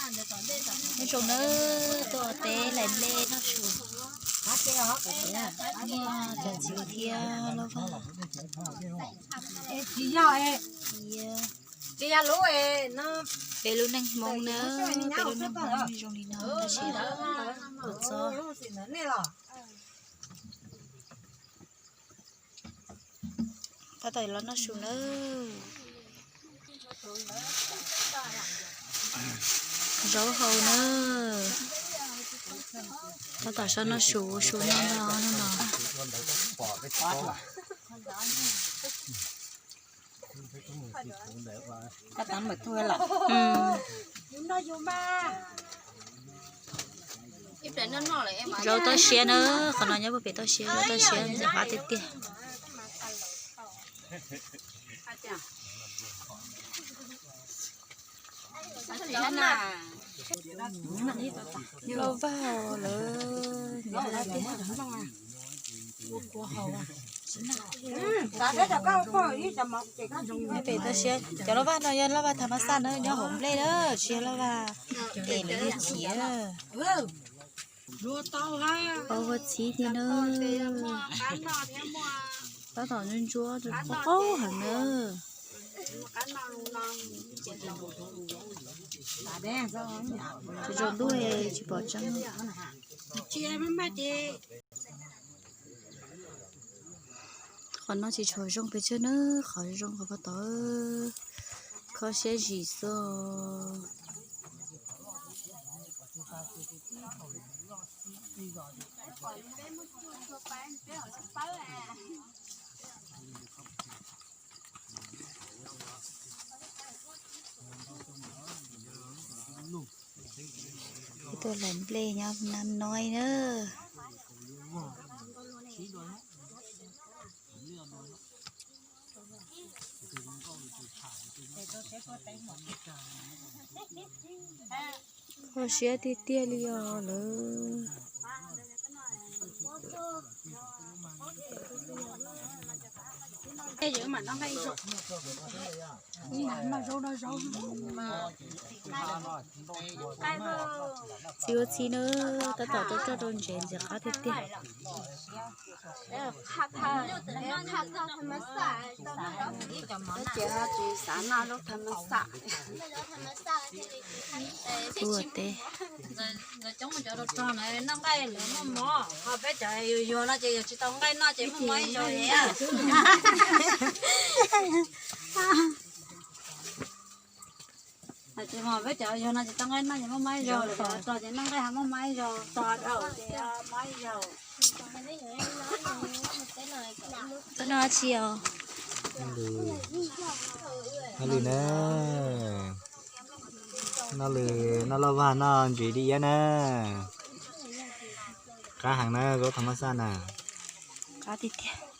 Nyob zoo nawb, tuaj ua teb hlais nplej noj su. Muaj cov txiv thiab loj vaj. Peb lub neej Hmoob nawb, peb lub neej Hmoob zoo li no tab sis kuv txob. Tab tom los noj su nawb. Zaub hau nawb. Tab tom soj noj su, su noj no, noj no. Zaub toj siab na, qhov no nyob puag pem toj siab, zaub toj siab ntxim qab tiag tiag. Loj vaj lawm. Nyob pem toj siab, cov loj vaj no yog loj vaj tham mas xaj na, nyob hauv nplej na, tsis yog loj vaj es lawv yog txiv. Ua txiv tiag na. Tab tom ntsuab ntsuab, qaub qaub heev na. Tsaus ntuj tsis pom tseeb. Qhov no tsis tshua zoo pes tsawg na, qhov zoo qhov pog tod kho siab zim xwb. Tuaj hlais nplej nyob Nam Nói na. Kho siab tiag tiag li os lawm. Txiv ua txiv na, tab tom rau roj rau ntsev ntxim qab tiag tiag. Ua teb. Ntawd coob cov rau rog na noj nqaij lawv muaj mov, ho peb cov yuag yuag no ces yog tsis tau nqaij noj ces muaj mov ib zaug. Ces peb cov yuag no tsis tau nqaij noj ces muaj mov ib zaug, lawv cov rog ces noj nqaij ho muaj mov ib zaug, rog dhau ces mov ib zaug. Koj noj dab tsi os? Noj lwm na, noj lwm, noj loj vag noj ntsis dib iab na. Qab heev na, zaub tham mas xaj na. Qab tiag tiag.